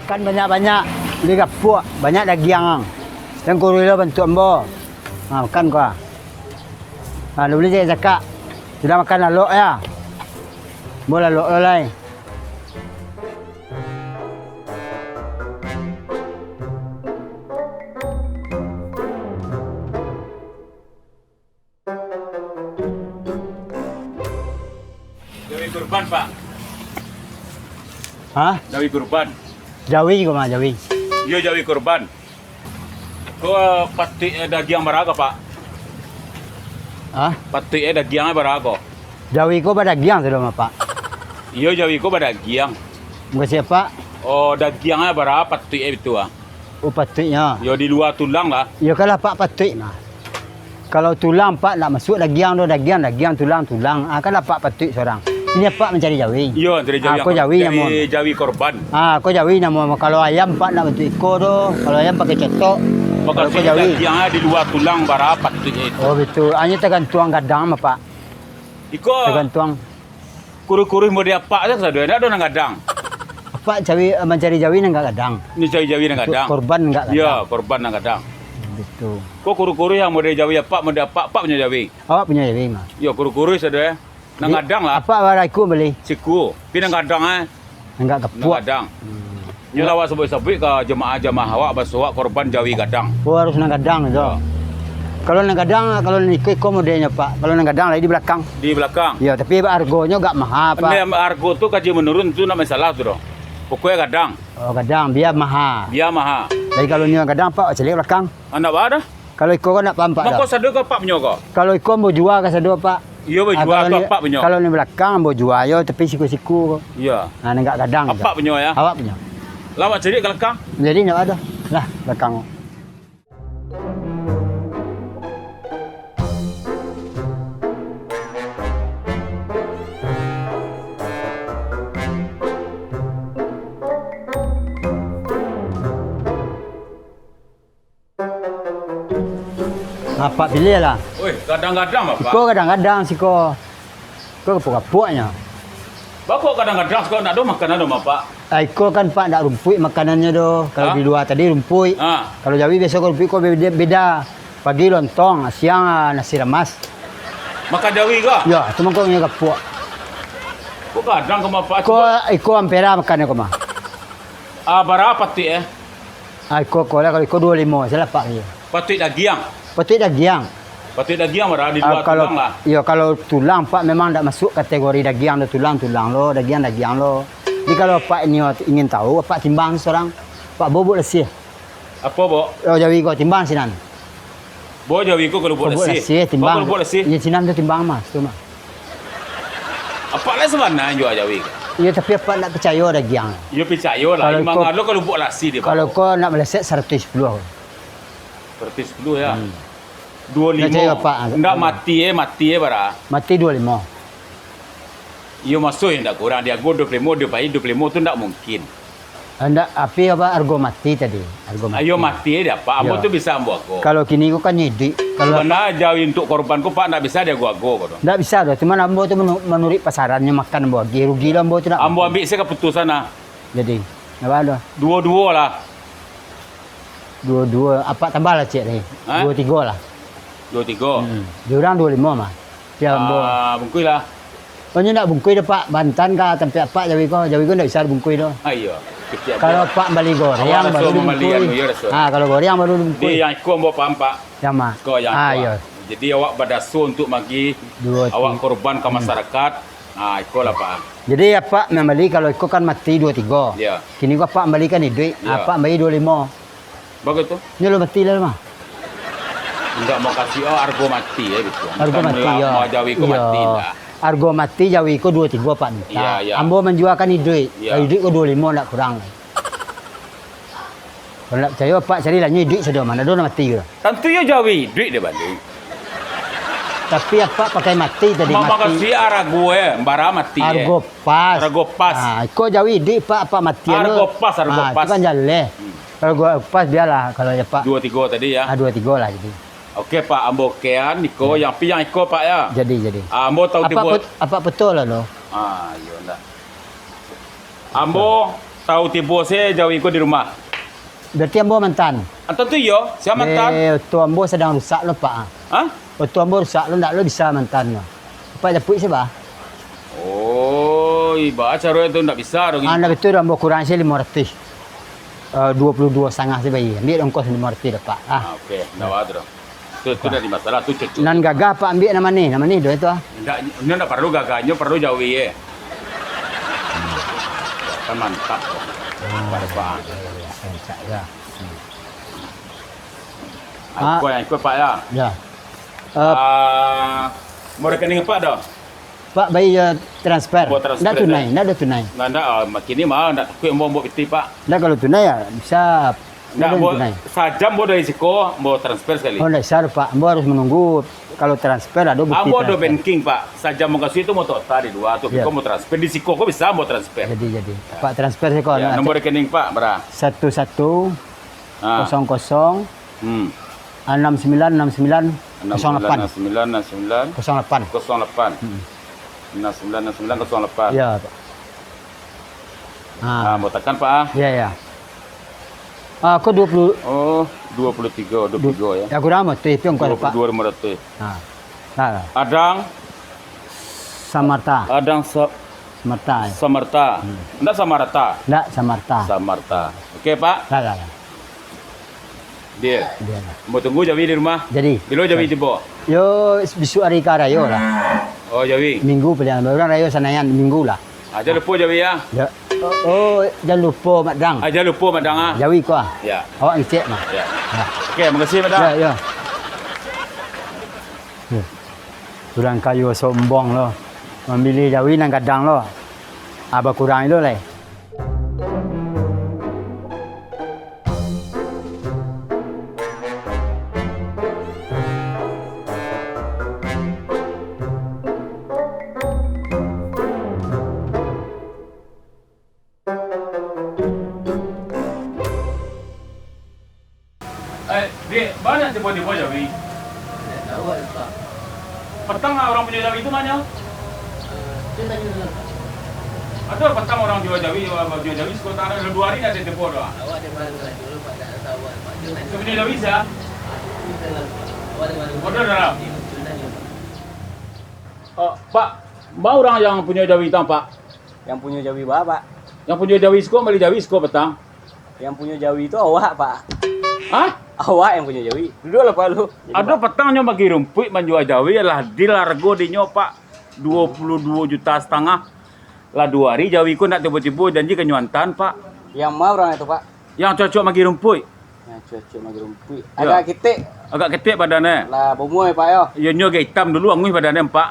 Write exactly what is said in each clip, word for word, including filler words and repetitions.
Makan banyak-banyak, bali kapuak, banyak dagiang. Jan kuruih lo bantuak ambo. Ha, makan ko ah. Ha, dah bali cakak-cakak. Sudah makan lalok ya. Ambo lalok lo lai. Jawi kurban, Pak. Hah? Jawi kurban. Jawi ko mah, jawi. Iyo, jawi kurban. Ko patuik, eh, dagiang bara ko, Pak? Hah? Patuik, eh, dagiang bara ko? Jawi ko badagiang sudah mah, Pak. Iyo, jawi ko badagiang. Mukasuik, Pak? Oh, dagiang bara patuik, eh, itu ah. Oh, patuiknyo. Yo, di lua tulang lah. Yo, kan lah, Pak, patuik mah. Kalau tulang, Pak, ndak masuak dagiang doh, dagiang, dagiang, tulang, tulang. Ah, kan lah, Pak, patuik surang. Ini, Pak, mancari jawi. Iyo, mancari jawi. Ah, ko jawi namo. Jawi korban. Ah, ko jawi namo. Kalau ayam, Pak, ndak bantuak iko doh. Kalau ayam pakai cotok. Kalau ko jawi. Dagiang di lua tulang, bara patuik itu. Oh, betul. Hanya tergantung gadang mah, Pak. Iko. Tergantung. Kuruih-kuruih model apak tu sado, ndak ado nan gadang. Apak cari, mancari jawi nan gadang. Ni cari jawi nan gadang. Korban nan gadang. Yo, korban nan gadang. Betul. Ko kuruih-kuruih yang model jawi apak, model apak, apak punyo jawi. Awak punyo jawi mah. Yo, kuruih-kuruih sado, eh. Nan gadang lah. Apak bara iko bali? Siku. Pi nan gadang, eh. Nan gadang. Hmm. Nyo lah awak sabuik-sabuik ka jamaah-jamaah awak, baso awak korban jawi gadang. Oh, harus nan gadang tu. Yo. Kalau nan gadang, kalau nan iko-iko modelnyo, Pak. Kalau nan gadang lai di balakang. Di balakang? Yo, tapi argonyo agak maha, Pak. Argo tu kaji manurun tu ndak masalah tu doh. Pokoknyo gadang. Oh, gadang, bia maha. Bia maha. Jadi kalau nyo gadang, Pak, caliak balakang. Ah, ndak baa doh. Kalau iko ko ndak paham, Pak, doh. Mako sado ko Apak punyo ko? Kalau iko ambo jua ka sado, Pak. Iyo, ambo jua ka Apak punyo. Kalau ni balakang, ambo jua yo, tapi siku-siku ko. Iyo. Nah, nan agak gadang. Apak punyo, yo? Awak punyo. Lah, awak caliak ka balakang. Jadi, ndak ado. Lah, balakang. Apak pilih lah. Oi, gadang-gadang, Bapak. Iko gadang-gadang siko. Iko kapuak-kapuaknyo. Bapak gadang-gadang siko, ndak ado makanan doh, Bapak? Ah, iko kan, Pak, ndak rumpuik makanannyo doh. Kalau di lua tadi rumpuik. Ah. Kalau jawi biaso ko rumpuik, ko beda, beda. Pagi lontong, siang, ah, nasi ramas. Makan jawi ko? Yo, cuma ko nyo kapuak. Ko gadang ko, Bapak? Ko, iko ampera makan ko mah. Ah, bara patuik, eh? Ah, iko ko lah, kalau iko duo limo, salah Apak iyo. Patuik dagiang? Patuik dagiang. Patuik dagiang bara di lua tulang lah. Iyo, kalau tulang, Pak, memang ndak masuak kategori dagiang doh, tulang, tulang lo, dagiang, dagiang lo. Jadi, kalau Apak nio ingin tahu, Apak timbang surang. Apak bawa buek lasiah. Apo, Bok? Oh, jawi ko, timbang sinan. Bo jawi ko kalau buek lasiah. Lasiah, timbang. Kalau buek lasiah. Iyo, sinan tu timbang mah, situ mah. Apak lah sabana jua jawi ko. Iyo, tapi Apak ndak picayo dagiang. Iyo, picayo lah. Kalau ko, kalau buek lasiah, kalau ko ndak meleset saratuih sapuluah. Saratuih sapuluah, yo? Hmm. Duo limo. Ndak picayo, Pak. Ndak mati, eh, mati, eh, bara? Mati duo limo. Iyo, maso ndak kurang, di ago duo puluah limo, di pai duo puluah limo tu ndak mungkin. Ndak, api apo, argo mati tadi, argo mati. Ayo mati dek Apak, ambo tu bisa ambo ago. Kalau kini ko kan iduik. Kalau sabana jawi untuak korban ko, Pak, ndak bisa diago-ago ko tu. Ndak bisa doh, cuman ambo tu manu-, manuruik pasarannyo makan ambo agiah, rugi lah ambo tu ndak. Ambo ambiak se kaputusan ah. Jadi, ndak baa doh. Duo-duo lah. Duo-duo, Apak tambah lah ciek tadi. Hah? Duo tigo lah. Duo tigo. Hmm. Di urang duo limo mah. Yo, ambo. Ah, bungkuih lah. Oh, nyo ndak bungkuih doh, Pak. Bantuan ka tampek Apak jawi ko. Jawi ko ndak bisa dibungkuih doh. Ah, iyo. Kecek. Kalau Apak bali goreang, baru dibungkuih. Anu, iyo, raso. Ah, kalau goreang baru dibungkuih. Di yang iko ambo paham, Pak. Yang ma? Iko yang iko, ah, iyo. Jadi awak badaso untuak magih awak korban ka masarakat. Ah, iko lah, Pak. Jadi Apak mambali kalau iko kan mati duo tigo. Iyo. Kini ko Apak mambali kan iduik. Iyo. Apak mambali duo limo. Bagus tu. Nyo lah mati lah mah. Indak mau kasih, oh, argo mati, eh, gitu. Argo mati, yo. Bukan melak-, mau jawi ko mati lah. Argo mati jawi ko duo tigo Apak minta. Iyo, iyo. Ambo manjuakan iduik. Iyo. Kalau iduik ko duo limo ndak kurang. Kalau ndak picayo, Apak cari lah nyo iduik sado mah, ndak ado nan mati ko. Tantu iyo jawi iduik dek bali. Tapi Apak pakai mati tadi, mati. Makasih arago, eh, bara mati, eh. Argo pas. Arago pas. Ah, iko jawi iduik, Pak, Apak mati anu. Argo pas, argo pas. Ah, itu kan jaleh. Hmm. Kalau gua pas, bialah kalau ya, Pak. Duo tigo tadi, ya? Ah, duo tigo lah jadi. Oke, Pak, ambo okean iko, yang pi yang iko, Pak, ya. Jadi, jadi. Ah, ambo tahu Apa tibo. pet-, apa betul lah lo? Ah, iyo ndak. Ambo tahu tibo se jawi ko di rumah. Berarti ambo mantan. Ah, tentu iyo, sia mantan. Eh, oto ambo sadang rusak lo, Pak. Hah? Oto ambo rusak lo, ndak lo bisa mantan lo. Pak japuik se, bah. Oh, ibarat caro itu ndak bisa dong. Ah, ndak betul, ambo kurang se limo ratus. Eh, dua puluh dua setengah se bayi. Ambiak ongkos limo ratus dapat. Ah. Ah, oke, ndak apa tu. Tu, tu dah masalah, tu cocok. Nan gagah Pak ambiak nan mano? Nan mano doh itu, ah? Ndak, nyo ndak paralu gagah, nyo paralu jawi, eh. Kan mantap tu. Ah, Pada Pak. Iya, iya, iya. Rancak, ya. Hmm. Ah, ikut, ikut, Pak, ya. Ya. Eh, Ah, mau rekening Pak dah? Pak, bayi, eh, transfer. Buat transfer, Ndak tunai, ya? Ndak ado tunai. Ndak, ndak, ah, kini mah ndak takuik ambo, ambo pitih, Pak. Ndak, kalau tunai ya bisa. Ndak, Ndak ado ambo tunai. Sajam ambo dari siko, ambo transfer sakali. Oh, ndak bisa, Pak. Ambo harus menunggu kalau transfer ado bukti Ambo ado transfer. Banking, Pak. Sajam ambo kasih tu ambo total di dua tu. Iya. Biko ambo transfer. Di siko ko bisa ambo transfer. Jadi, jadi. Ya. Pak, transfer siko, Ya, anu, nombor rekening, Pak, bara? Satu satu Ah. kosong kosong, Hmm. enam sembilan enam sembilan kosong lapan. Enam sembilan enam sembilan Kosong lapan. kosong lapan. Hmm. Enam sembilan enam sembilan kosong lapan. Ya, Pak. Ah. Ah, mau tekan, Pak, ah? Ya, ya. Ah, ko dua puluh. Oh, dua puluh tiga, dua puluh tiga, ya. Ya, kurang mah, tu, itu yang kurang, Pak. Dua puluh dua lima ratus. Ah. Nah. Adang Samarta. Adang Sa-, Samarta, ya. Samarta. Hmm. Ndak Samarta. Ndak, Samarta. Samarta. Oke, Pak. Lah, lah, lah. Deal. Deal lah. Mau tunggu jawi di rumah? Jadi. Bilo jawi tibo? Yo, bisuak hari ka rayo lah. Oh, jawi. Minggu paliang. Urang rayo Sanayan, minggu lah. Ah, jan lupo jawi, ya. Ya. Oh, oh, jan lupo, Mak Dang. Ah, jan lupo, Mak Dang, ah. Jawi ko, ah. Ya. Awak ngecek mah. Ya. Ya. Oke, makasih, Mak Dang. Ya, ya. Ya. Urang kayo sombong lo. Mamilih jawi nan gadang lo. Ah, bakurang lo lai. Eh, Dek, baa ndak tibo-tibo jawi? Ndak tahu, Pak. Patang urang punyo jawi tu ma nyo? Eh, tu tanyo dulu, Pak. Ado patang urang jua jawi, jua jawi siko tangah, lah duo hari ndak ado tibo doh. Awak di mana dulu, Pak? Ndak tahu, Pak. Tu tanyo. Tu punyo jawi sia? Di dalam, Pak. Awak di mana? Oh, di dalam. Di dalam, Pak. Oh, Pak, ma urang yang punyo jawi tang, Pak? Yang punyo jawi baa, Pak? Yang punyo jawi siko, bali jawi siko patang. Yang punyo jawi tu awak, Pak. Hah? Awak yang punyo jawi. Duduaklah, Pak, lu. Jadi, Ado Pak, patang nyo bagi rumpuik manjua jawi, lah deal hargo dinyo, Pak. Duo puluah duo juta satangah. Lah duo hari jawi ko ndak tibo-tibo, janji ka nyo antaan, Pak. Yang ma urang itu, Pak? Yang cocok bagi rumpuik. Nah, cocok bagi rumpuik. Yo. Agak ketek. Agak ketek badannyo. Lah, baumua, Pak, yo? Iyo, nyo agak itam dulu, anguih badannyo, Pak.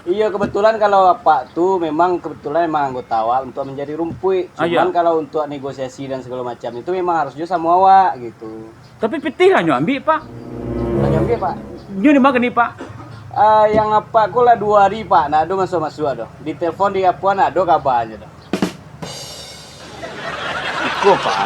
Iyo, kebetulan kalau Apak tu memang kebetulan memang anggota awak untuk manjadi rumpuik. Ah, iyo. Cuman kalau untuk negosiasi dan segala macam itu memang harus juo samo awak, gitu. Tapi pitih lah nyo ambiak, Pak. Lah nyo ambiak, Pak? Nyo di ma kini, Pak? Ah, yang Apak ko lah duo hari, Pak, ndak ado masuak-masuak doh. Di telepon, di apo, ndak ado kabanyo doh. Iko, Pak.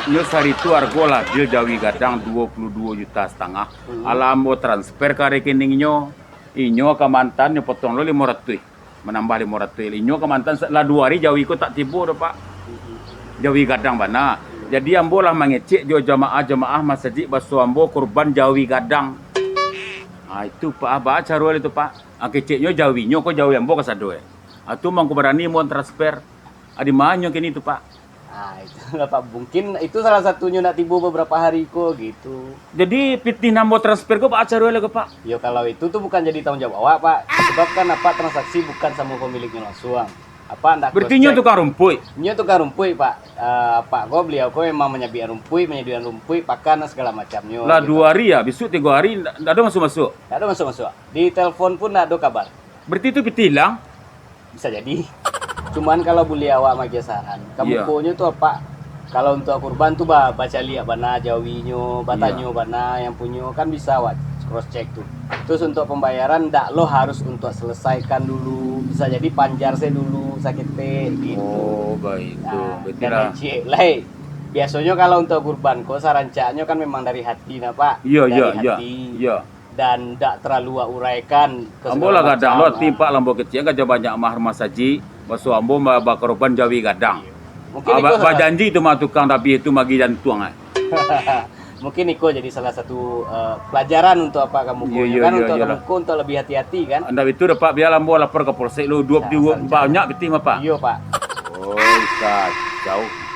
Nyo sari tu hargo lah deal jawi gadang duo puluah duo juta satangah. Hmm. Alah ambo transfer ka rekeningnyo. Inyo ka mantaan nyo potong lo limo ratuih. Manambah limo ratuih. Inyo ka mantaan sa-, lah duo hari jawi ko tak tibo doh, Pak. Hmm. Jawi gadang bana. Jadi ambo lah mangecek jo jamaah-jamaah masajik baso ambo kurban jawi gadang. Ah, itu, Pak, ah, baa caro itu, Pak? Ah, keceknyo jawinyo ko jawi ambo kasado, eh. Ah, tu mangko barani ambo transfer. Ah, di ma nyo kini tu, Pak? Ah, itulah, Pak. Mungkin itu salah satunyo ndak tibo beberapa hari ko, gitu. Jadi, pitih nan ambo transfer ko baa caro lai ko, Pak? Yo, kalau itu tu bukan jadi tanggung jawab awak, Pak. Sebab kan Apak transaksi bukan samo pemiliknyo langsung. Apak ndak cross check. Berarti nyo tukang rumpuik? Nyo tukang rumpuik, Pak. Eh, Apak ko, beliau ko memang manyabikan rumpuik, manyabikan rumpuik, pakan, dan segala macamnyo, gitu. Lah duo hari ya, bisuak tigo hari, ndak, ndak ado masuak-masuak? Ndak ado masuak-masuak. Di telepon pun ndak ado kabar. Berarti tu pitih ilang? Bisa jadi. Cuman kalau buliah awak magiah saran, Iya. kamukonyo tu Apak, kalau untuak kurban tu ba-, bacaliak bana jawinyo, batanyo Iya. bana yang punyo, kan bisa awak cross check tu. Terus untuak pambayaran, ndak lo harus untuak selesaikan dulu, bisa jadi panjar se dulu saketek, gitu. Oh, baik tu. Nah, Berarti dan lah. Cik, lai. Biasonyo kalau untuak kurban ko, sarancaknyo kan memang dari hati nah, Pak. Iyo, iyo, Dari iyo. hati. Iyo. Dan dak terlalu wak uraikan ka Ambo sagalo lah gadang lo macam, hati, ah. Pak, lah ambo kecek, kan jo banyak mah rumah sajik, baso ambo ba-, bakorban jawi gadang. Mungkin Ah, iko ba-, bajanji tu mah tukang tabih tu magi jantuang, eh. Mungkin iko jadi salah satu, eh, pelajaran untuak Apak Kamuko, Iyo, iyo, kan, iyo, untuak iyolah. Kamuko, untuak labiah hati-hati, kan. Ndak itu dah, Pak, biar ambo lapor ka polsek lo, duo puluah Salah, banyak pitih mah, Pak. Iyo, Pak. Oh, kacau.